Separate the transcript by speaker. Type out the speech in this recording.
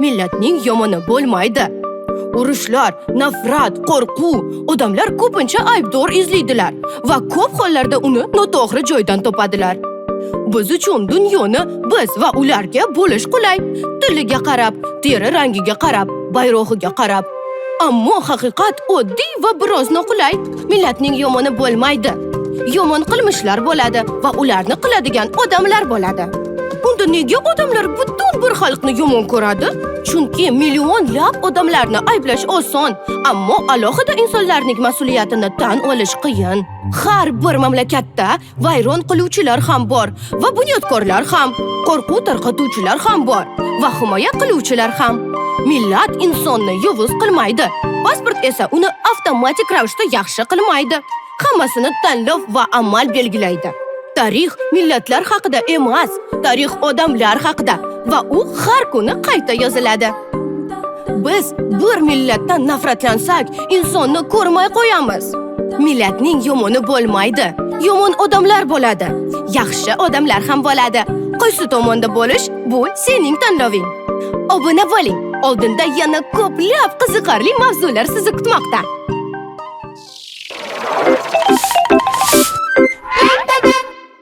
Speaker 1: Millatning yomoni bo'lmaydi. Urushlar, nafrat, qo'rquv, odamlar ko'pincha aybdor izlaydilar va ko'p hollarda uni noto'g'ri joydan topadilar. Biz uchun dunyoni biz va ularga bo'lish qulay. Tiliga qarab, teri rangiga qarab, bayrog'iga qarab. Ammo haqiqat oddiy va biroz noqulay. Millatning yomoni bo'lmaydi. Yomon qilmishlar bo'ladi va ularni qiladigan odamlar bo'ladi. Unda nega odamlar butun bir xalqni yomon ko'radi? Chunki millionlab odamlarni ayblash oson, ammo alohida insonlarning mas'uliyatini tan olish qiyin. Har bir mamlakatda vayron qiluvchilar ham bor va bunyodkorlar ham, qo'rquv tarqatuvchilar ham bor va himoya qiluvchilar ham. Millat insonni yovuz qilmaydi. Pasport esa uni avtomatik ravishda yaxshi qilmaydi. Hammasini tanlov va amal belgilaydi. Tarix millatlar haqida emas, tarix odamlar haqida va u har kuni qayta yoziladi. Biz bir millatdan nafratlansak, insonni ko'rmay qo'yamiz. Millatning yomoni bo'lmaydi. Yomon odamlar bo'ladi. Yaxshi odamlar ham bo'ladi. Qaysi tomonda bo'lish bu sening tanloving. Obuna bo'ling. Oldinda yana ko'plab qiziqarli mavzular sizni kutmoqda.